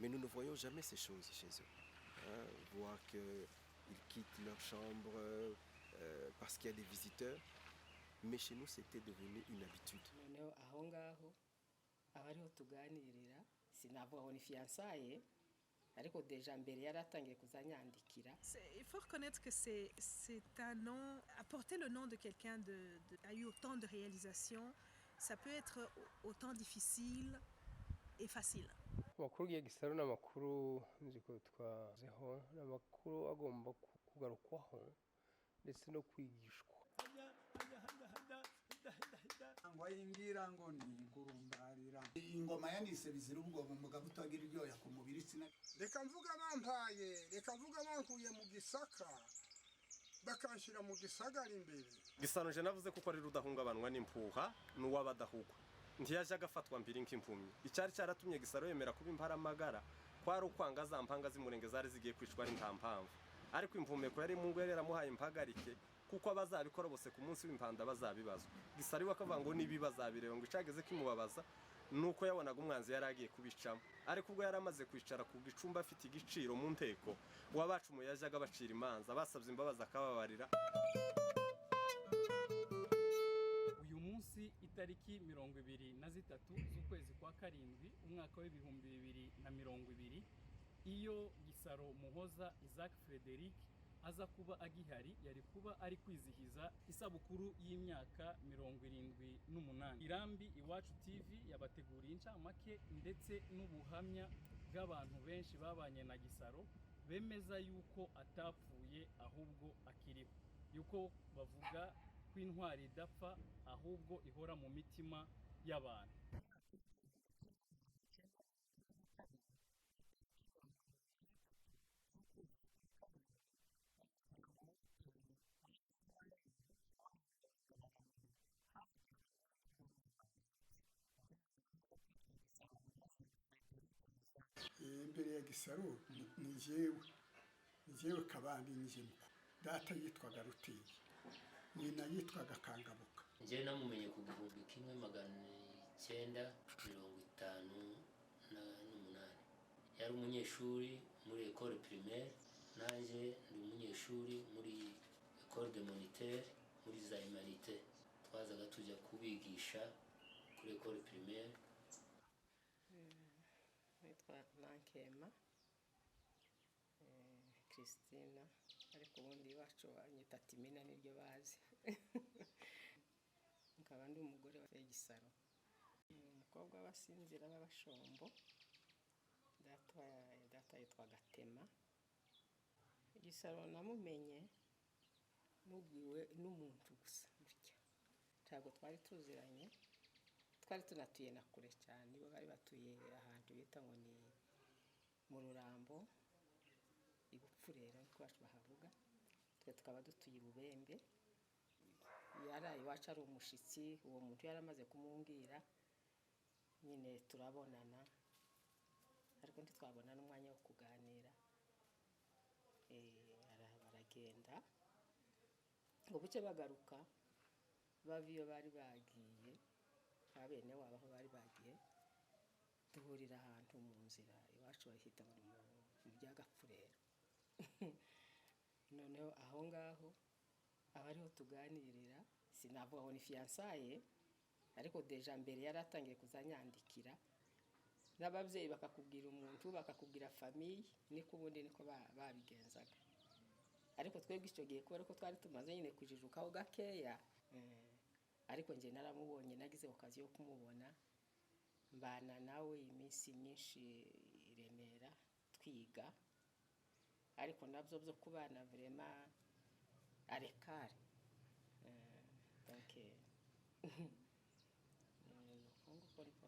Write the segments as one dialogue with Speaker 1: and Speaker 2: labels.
Speaker 1: Mais nous ne voyons jamais ces choses chez eux. Hein, voir qu'ils quittent leur chambre parce qu'il y a des visiteurs. Mais chez nous, c'était devenu une habitude.
Speaker 2: Noneho aho ngaho aba ariho tuganirira. Sinavuga ngo ni fiançailles, ariko déjà mbere yari atangiye kuzanyandikira.
Speaker 3: Il faut reconnaître que c'est un nom, apporter le nom de quelqu'un a eu autant de réalisations, ça peut être autant difficile et facile.
Speaker 4: Amakuru ya Gisaro ni amakuru nzi ko twazeho, ni amakuru agomba kugarukwaho ndetse no kwigishwa.
Speaker 5: Ngo ayingira ngo ni ingurumbarira.
Speaker 6: Ingoma yanise bizira ubwoba, umugabo utagira iryoya ku mubiri sina.
Speaker 7: Reka mvuga bampaye, reka mvuga bankuye mu Gisaka bakanshyira mu gisagara imbere.
Speaker 8: Gisaro nje navuze kuko ari rudahungabanwa n'impuha n'uwabadahugwa, ntiyaje agafatwa mbiri nk'impumyi. Icyari cyaratumye Gisaro yemera kuba imparamagara kwari ukwanga za mpanga z'umurenge zari zigiye kwicwa ari nta mpamvu, ariko impumeko yari mu ngo yari yaramuhaye impagarike, kuko abazabikora bose ku munsi w'impanda bazabibazwa. Gisaro iwe akavuga ngo nibi bazabireba, ngo icageze kimubabaza nuko yabonaga umwanzi yari agiye kubicamo. Ariko ubwo yari amaze kwicara ku gicumbi afite igiciro mu nteko, uwabacumuye yajyaga abacira imanza, basabye imbabazi akababarira.
Speaker 9: Uyu munsi itariki 23 z'ukwezi kwa karindwi umwaka w'2020, iyo Gisaro Muhoza Isaac Frederic aza kuba agihari, yari kuba ari kwizihiza isabukuru y'imyaka 78. Irambi Iwacu TV yabateguriye incamake ndetse n'ubuhamya bw'abantu benshi babanye na Gisaro, bemeza yuko atapfuye ahubwo akiriho, yuko bavuga ko intwari idapfa ahubwo ihora mu mitima y'abantu.
Speaker 7: Imbere ya Gisaro ni jewe, ni jewe Kabandi, ni jewe mukuru. Data yitwaga Rutiye, nyina yitwaga Kangabuka.
Speaker 10: Njyewe namumenye ku 1958. Yari umunyeshuri muri école primaire, nanjye ndi umunyeshuri muri école de moniteur muri za humanité. Twazaga tujya kubigisha kuri école primaire.
Speaker 2: Nitwa Nankema Christina, ariko ubundi iwacu banyita Timina, niryo bazi. Nkaba ndi umugore wa Gisaro, umukobwa w'abasinzira b'abashombo. Data yitwa Gatema. Gisaro namumenye mubwiwe n'umuntu gusa gutya, ntabwo twari tuziranye, twari tunatuye na kure cyane. Bo bari batuye ahantu bita ngo ni mu Rurambo ibupfurera, niko iwacu bahavuga, twe tukaba dutuye i Bubembe. Yaraye iwacu ari umushitsi, uwo muntu yari amaze kumumbwira nyine turabonana, ariko ntitwabona n'umwanya wo kuganira. Baragenda ngo buce bagaruka bava iyo bari bagiye, bene wabo aho bari bagiye, duhurira ahantu mu nzira iwacu bahita ngo ni mu by'agapfurero. Noneho aho ngaho aba ariho tuganirira. Sinavuga ngo ni fiançailles, ariko déjà mbere yari atangiye kuzanyandikira, n'ababyeyi bakakubwira umuntu, bakakubwira famille, niko ubundi niko babigenzaga. Ariko twebwe icyo gihe kubera ko twari tumaze nyine kujijukaho gakeya, ariko njye naramubonye, nagize occasion yo kumubona, mbana nawe iminsi myinshi i Remera twiga, ariko nabyo byo kubana vraiment à l'écart. Donc uko nguko niko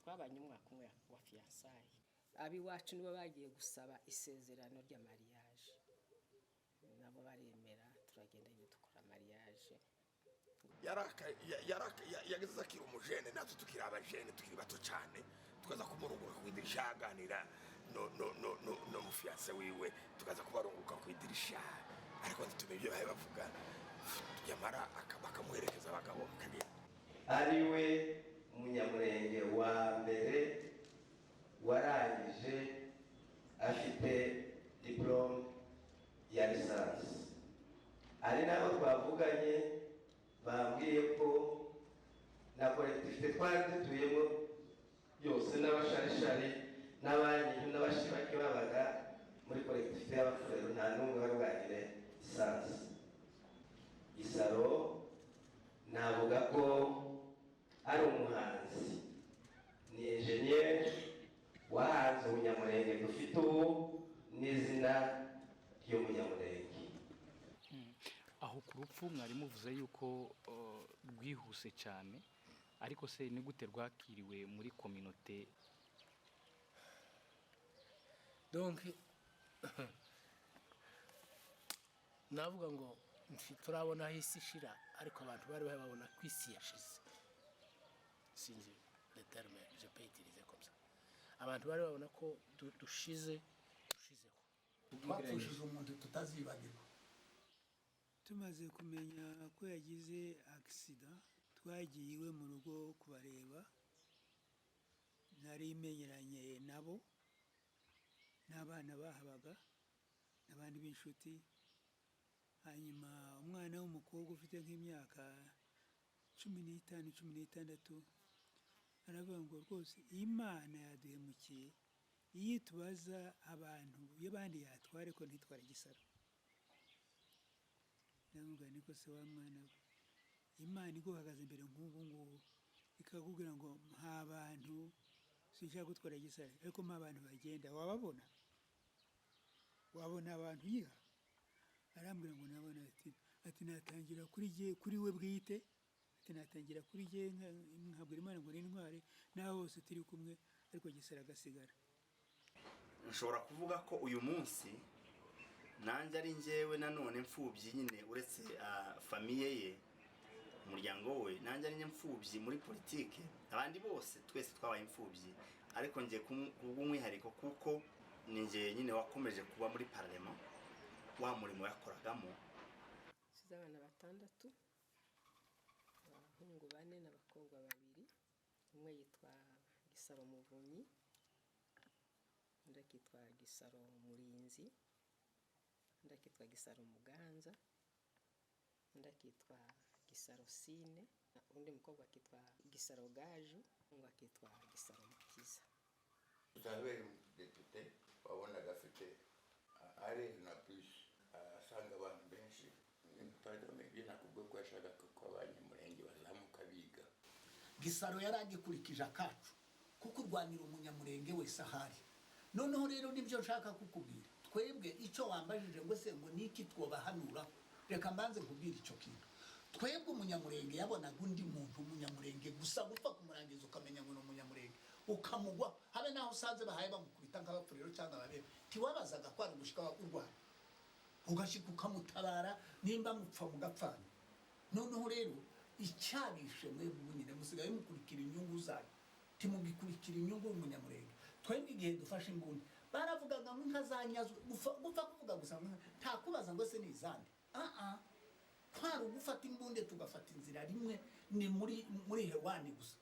Speaker 2: twabanye umwaka umwe wa fiançailles. Ab'iwacu nibo bagiye gusaba isezerano rya mariage, nabo baremera, turagenda nyine dukora mariage.
Speaker 11: Yageze akiri umujene, natwe tukiri abajene, tukiri bato cyane, tukaza kumurunguruka ku idirisha aganira no mu fiancé wiwe, tukaza kubarunguruka ku idirisha, ariko ntitumenye ibyo bari bavuga, nyamara bakamuherekeza abagabo bakagenda.
Speaker 12: Ari we Munyamurenge wa mbere warangije. N'abandi n'abashiki babaga muri collectivité y'Abafurero, nta n'umwe wari bwagire licence. Gisaro navuga ko ari umuhanzi, ni enjeniyeri wahanze Ubunyamurenge dufite ubu n'izina ry'Umunyamurenge.
Speaker 9: Aho ku rupfu mwari muvuze yuko rwihuse cyane, ariko se ni gute rwakiriwe muri communauté?
Speaker 10: Donc navuga ngo turabona aho isi ishira, ariko abantu bari babona ko isi yashize. Sinzi le terme je peux utiliser comme ça. Abantu bari babona ko dushize, dushizeho.
Speaker 6: Twapfushije umuntu tutazibagirwa.
Speaker 13: Tumaze kumenya ko yagize accident, twagiye iwe mu rugo kubareba. Nari menyeranye nabo n'abana bahabaga n'abandi b'inshuti. Hanyuma umwana w'umukobwa ufite nk'imyaka 15, 16, aravuga ngo rwose Imana yaduhemukiye, iyo tubaza abantu iyo abandi yatware ko ntitware Gisaro. Ndamubwira niko se wa mwana we, Imana iguhagaze imbere nk'ubu ngubu ikakubwira ngo nta bantu, sinshaka gutwara Gisaro, ariko mpa abantu bagenda, wababona? Wabona abantu yiha? Arambwira ngo nabona. Ati natangira kuri jye, kuri we bwite. Ati natangira kuri jye, nkabwira Imana ngo nintware naho hose turi kumwe, ariko Gisaro agasigara.
Speaker 14: Nshobora kuvuga ko uyu munsi nanjye ari njyewe nanone mfubyi nyine, uretse famille ye, umuryango we, nanjye ari njye mfubyi muri politike. Abandi bose twese twabaye imfubyi, ariko njye kubw'umwihariko, kuko ni njye nyine wakomeje kuba muri parlement wa murimo yakoragamo.
Speaker 2: Nsize abana batandatu, abahungu bane n'abakobwa babiri. Umwe yitwa Gisaro Muvunyi, undi akitwa Gisaro Murinzi, undi akitwa Gisaro Muganza, undi akitwa Gisaro Sine, undi mukobwa akitwa Gisaro Gaju, undi akitwa Gisaro Mukiza.
Speaker 11: Uzabera umudepite wabonaga afite ari na bisi asanga abantu benshi. Ibyo nakubwiye ko yashakaga ko Abanyamurenge bazamuka biga.
Speaker 6: Gisaro yari agikurikije akacu kuko urwanira Umunyamurenge wese ahari. Noneho rero nibyo nshaka kukubwira. Twebwe icyo wambajije ngo se ngo niki twobahanura, reka mbanze nkubwire icyo kintu. Twebwe Umunyamurenge yabonaga undi muntu Umunyamurenge gusa, gupfa kumurangiza ukamenya ngo ni Umunyamurenge, ukamugwa habe naho usanze bahaye bamukubita nk'Abapfurero cyangwa Ababebe, ntiwabazaga ko ari ugushika urwana, ugashika ukamutabara, nimba mupfa mugapfana. Noneho rero icyabishe, mwebwe nyine musigaye mukurikira inyungu zanyu, timugikurikira inyungu y'Umunyamurenge. Twebwe igihe dufashe imbunda, baravugaga ngo inka zanyazwe, gupfa kuvuga gusa ngo nta kubaza ngo se ni izande. Ah, kwari ugufata imbunde tugafata inzira rimwe, ni muri hewani gusa,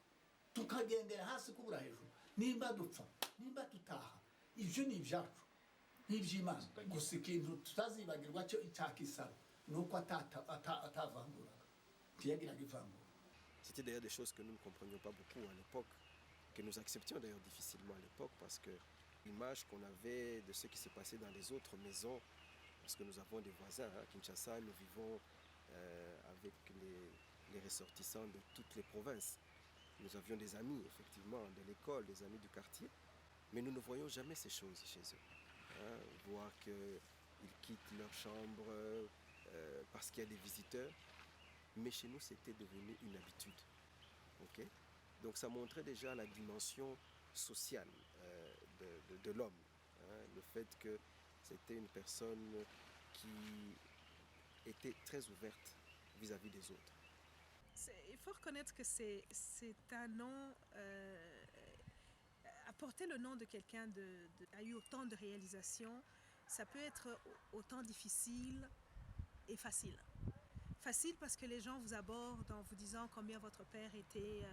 Speaker 6: tukagendera hasi kubura hejuru, nimba dupfa, nimba tutaha, ibyo ni ibyacu n'iby'Imana gusa. Ikintu tutazibagirwa cyo icya Kisaro ni uko atavanguraga, ntiyagiraga ivangura.
Speaker 1: C'était d'ailleurs des choses que nous ne comprenions pas beaucoup à l'époque, que nous acceptions d'ailleurs difficilement à l'époque, parce que l'image qu'on avait de ce qui se passait dans les autres maisons, parce que nous avons des voisins, hein, à Kinshasa, nous vivons avec les ressortissants de toutes les provinces. Nous avions des amis, effectivement, de l'école, des amis du quartier, mais nous ne voyons jamais ces choses chez eux. Hein, voir qu'ils quittent leur chambre parce qu'il y a des visiteurs. Mais chez nous, c'était devenu une habitude. Ok. Donc ça montrait déjà la dimension sociale de l'homme. Hein, le fait que c'était une personne qui était très ouverte vis-à-vis des autres.
Speaker 3: Il faut reconnaître que c'est un nom. Apporter le nom de quelqu'un a eu autant de réalisations, ça peut être autant difficile et facile. Facile parce que les gens vous abordent en vous disant combien votre père était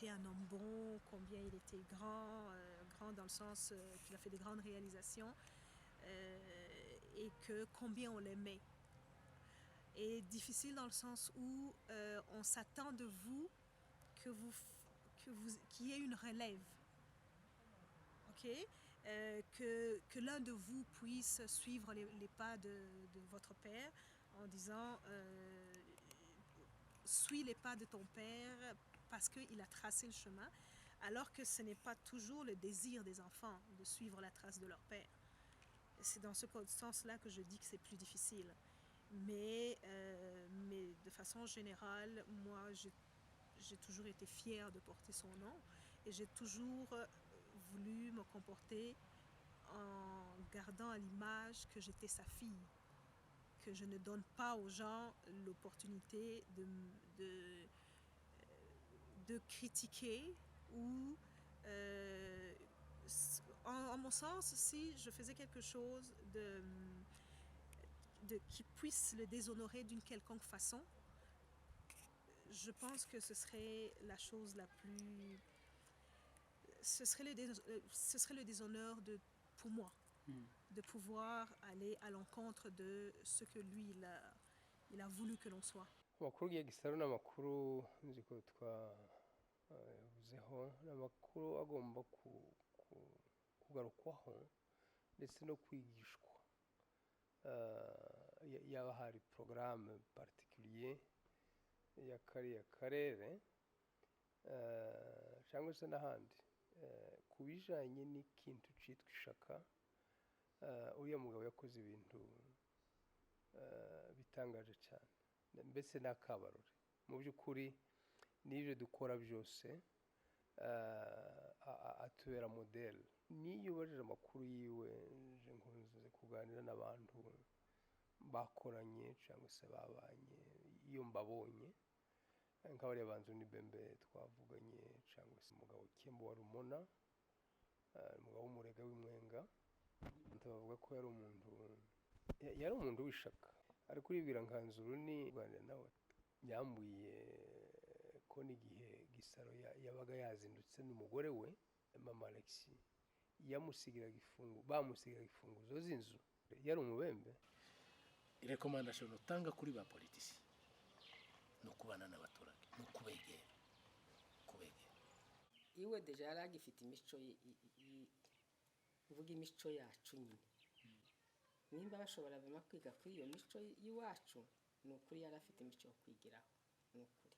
Speaker 3: un homme bon, combien il était grand, grand dans le sens qu'il a fait des grandes réalisations, et que combien on l'aimait. Et difficile dans le sens où on s'attend de vous que vous, qu'il y ait une relève. compliqué que l'un de vous puisse suivre les pas de votre père en disant suis les pas de ton père parce qu'il a tracé le chemin, alors que ce n'est pas toujours le désir des enfants de suivre la trace de leur père. C'est dans ce sens-là que je dis que c'est plus difficile. Mais de façon générale, moi, j'ai toujours été fière de porter son nom et j'ai toujours voulu me comporter en gardant à l'image que j'étais sa fille, que je ne donne pas aux gens l'opportunité de critiquer ou, en mon sens, si je faisais quelque chose qui puisse le déshonorer d'une quelconque façon, je pense que ce serait la chose la plus... Ce serait le déshonneur pour moi, de pouvoir aller à l'encontre de ce que lui, il a voulu que l'on soit.
Speaker 4: Amakuru ya Gisaro ni amakuru nzi ko twavuzeho, ni amakuru agomba kugarukwaho ndetse no kwigishwa. Yaba hari porogaramu particulier ya kariya karere cyangwa se n'ahandi ku bijyanye n'ikintu cyitwa ishaka. Uriya mugabo yakoze ibintu bitangaje cyane, mbese ni akabarore mu by'ukuri. N'ibyo dukora byose atubera modèle. N'iyo ubajije amakuru yiwe, nje nkunze kuganira n'abantu bakoranye cyangwa se babanye, iyo mbabonye nk'abariya banzu ni Bembe twavuganye, cyangwa se umugabo Kembo wa Rumona, umugabo w'umurega w'Imwenga, bavuga ko yari umuntu w'ishaka. Ariko uribwira nka Nzuruni kuganira nawe, yambwiye ko n'igihe Gisaro yabaga yazindutse n'umugore we mama Alexis, yamusigiraga ifungu, bamusigiraga imfunguzo z'inzu. Yari umubembe.
Speaker 15: Recommandation utanga kuri ba politiciens ni ukubana n'abaturage, ni ukubegera, kubegera.
Speaker 2: Iwe déjà yari agifite imico uvuga imico yacu nyine. Nimba bashobora bima kwiga kuri iyo mico y'iwacu, ni ukuri yari afite imico yo kwigiraho, ni ukuri.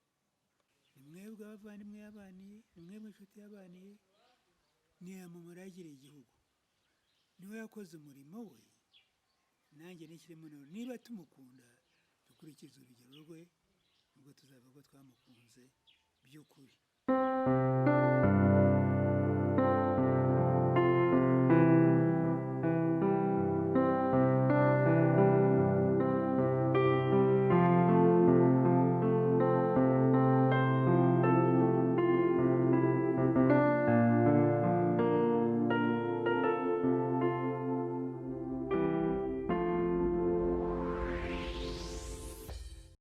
Speaker 13: Ni mwebwe abavandimwe yabaniye, ni mwebwe inshuti yabaniye, ni yagiriye igihugu, niwe yakoze umurimo we. Nanjye nishyiremo nawe, niba tumukunda dukurikize urugero rwe, nubwo tuzavuga ko twamukunze by'ukuri.